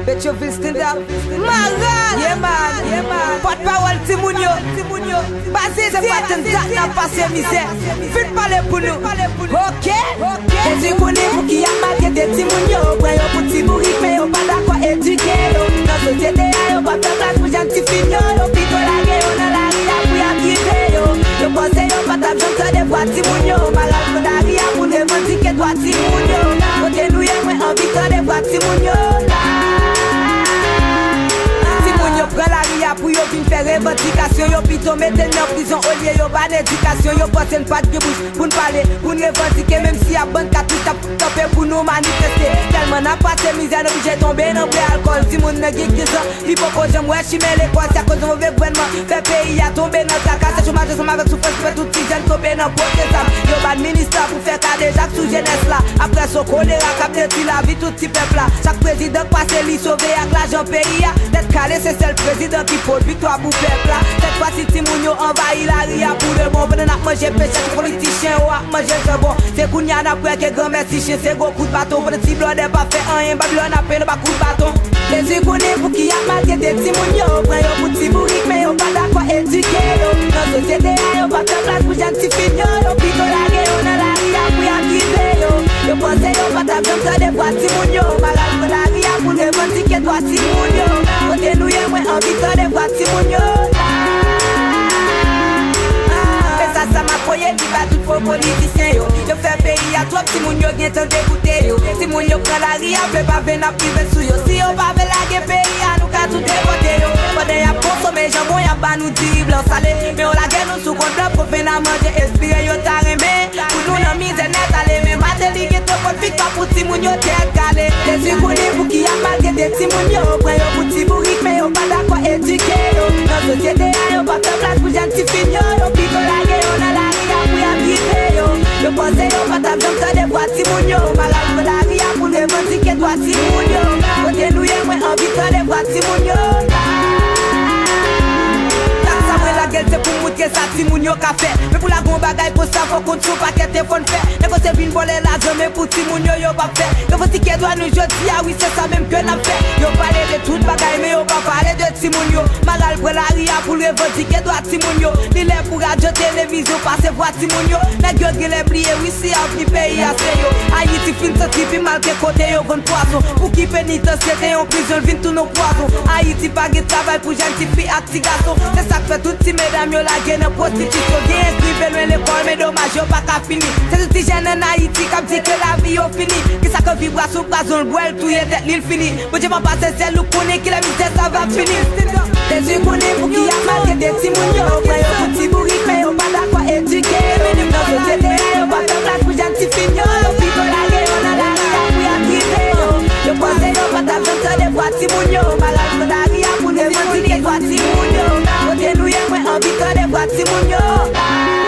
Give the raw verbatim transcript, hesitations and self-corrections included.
Petyonvil stand up. Maral! Yeah man, yeah man. Pòtpawòl timoun yo. Baze se pa tann dat n ap pase mizè. Vin pale pou nou. Ok? Jezi konnen pou ki y ap maltrete timoun yo. Pran yo pou ti bourik, men yo pa dakò edike yo. Nan sosyete a, yo pa fè plas pou jèn tifi yo. Yo pito lage yo nan lari a pou y ap gripe yo. Yo panse yo pa t ap janm tande vwa timoun yo. Maral pran lari a pou l revandike dwa timoun yo. Kote nou ye, mwen anvi tande vwa timoun yo la. Timoun yo pran lari a pou yo vin fè revandikasyon. Yo pito mete n nan prizon olye yo ba n edikasyon. Yo panse n pa t gen bouch pou n pale, pou n revandike, menm si y ap ban n katouch, t ap kanpe pou nou manifeste. Tèlman n ap pase mizè, n oblije tonbe nan bwè alkòl. Timoun nan gen kenz an, li poko janm wè chimen lekòl. Se akoz yon move gouvènman fè peyi a tonbe nan traka. Se chomaj ansanm avèk soufrans ki fè tout ti jèn tonbe nan pote zam. Yo ba n minis la pou fè kadejak sou jenès la. Apre sa, kolera k ap detwi lavi tout ti pèp la. Chak prezidan k pase, li sove ak lajan peyi a. Tèt kale, se sèl prezidan ki pot viktwa pou pèp la. Sèt fwa si timoun yo anvayi lari a pou de bon, pandan n ap manje pechèch, politichen yo ap manje janbon. Se kounye a n ap wè ke granmèsi chen se gwo kout baton. Pandan ti blòdè pa fè anyen, Babilòn ap peye nou pa kout baton. Jezi konnen pou ki y ap maltrete timoun yo. Pran yo pou ti bourik, men yo pa dakò edike yo. Nan sosyete a, yo pa fè plas pou jèn tifi yo. Yo pito lage yo nan lari a pou y ap gripe yo. Yo panse yo pa t ap janm tande vwa timoun yo. Maral pran lari a pou l revandike dwa timoun yo. Kote nou ye, mwen anvi tande vwa timoun yo la. Mesaj sa m ap voye, li ba tout fo politisyen yo. Yo fè peyi a twòp, timoun yo gentan degoute yo. Timoun yo pran lari a, vle pa vle n ap rive sou yo. Si yo pa vle lage peyi a, nou ka tou depòte yo. Pandan y ap konsome janbon, y ap ba nou diri blan sale. Men yo lage nou sou kont blan, pwofèn a manje, espire yo ta renmen pou nou nan mizè nèt ale. Men Mateli gen twòp kont viktwa pou timoun yo tèt kale. Jezi konnen pou ki y ap maltrete timoun yo. Pran yo pou ti bourik, men yo pa dakò edike yo. Nan sosyete a, yo pa fè plas pou jèn tifi yo. Yo pito lage yo nan lari a pou y ap gripe yo. Yo panse yo pa t ap janm tande vwa timoun yo. Maral pran lari a pou l revandike dwa timoun yo. Kote nou ye, mwen anvi tande vwa timoun yo la. Taks sa mwen lage l se pou moutre sa timoun yo ka fè. Men pou lage yon bagay konsa, fòk ou t sou pakèt e fò n fè. Nèg yo se vin vòlè lajan, men pou timoun yo, yo p ap fè. Revandike dwa nou jodi a, wi, se sa menm ke n ap fè. Yo pale de tout bagay, men yo pa pale de timoun yo. Maral pran lari a pou l revandike dwa timoun yo. Li lè pou radyo, televizyon pase vwa timoun yo. Nèg yo genlè bliye, wi, si avni peyi a se yo. Ayiti fin santi pi mal ke kote yo vann pwazon. Pou ki penitansye te yon prizon, l vin tounen yon pwazon. Ayiti pa gen travay pou jèn tifi ak ti gason. Se sa k fè tout ti medam yo lage nan pwostitisyon. Genyen k rive lwen lekòl, men domaj yo pa ka fini. Se tout ti jèn ann Ayiti k ap di ke lavi yo fini. Kisa k anvi bwè sou pwazon l bwè, l touye tèt li, l fini. Bondye papa se sèl ou konnen kilè mizè sa va fini. Jezi konnen pou ki y ap maltrete timoun yo. Pran yo pou ti bourik, men yo pa dakò edike yo. Nan sosyete a, yo pa fè plas pou jèn tifi yo. Yo pito lage yo nan lari a pou y ap gripe yo. Yo panse yo pa t ap janm tande vwa timoun yo. Maral pran lari a pou l revandike dwa timoun yo. Kote nou ye, mwen anvi tande vwa timoun yo. Ah, ah.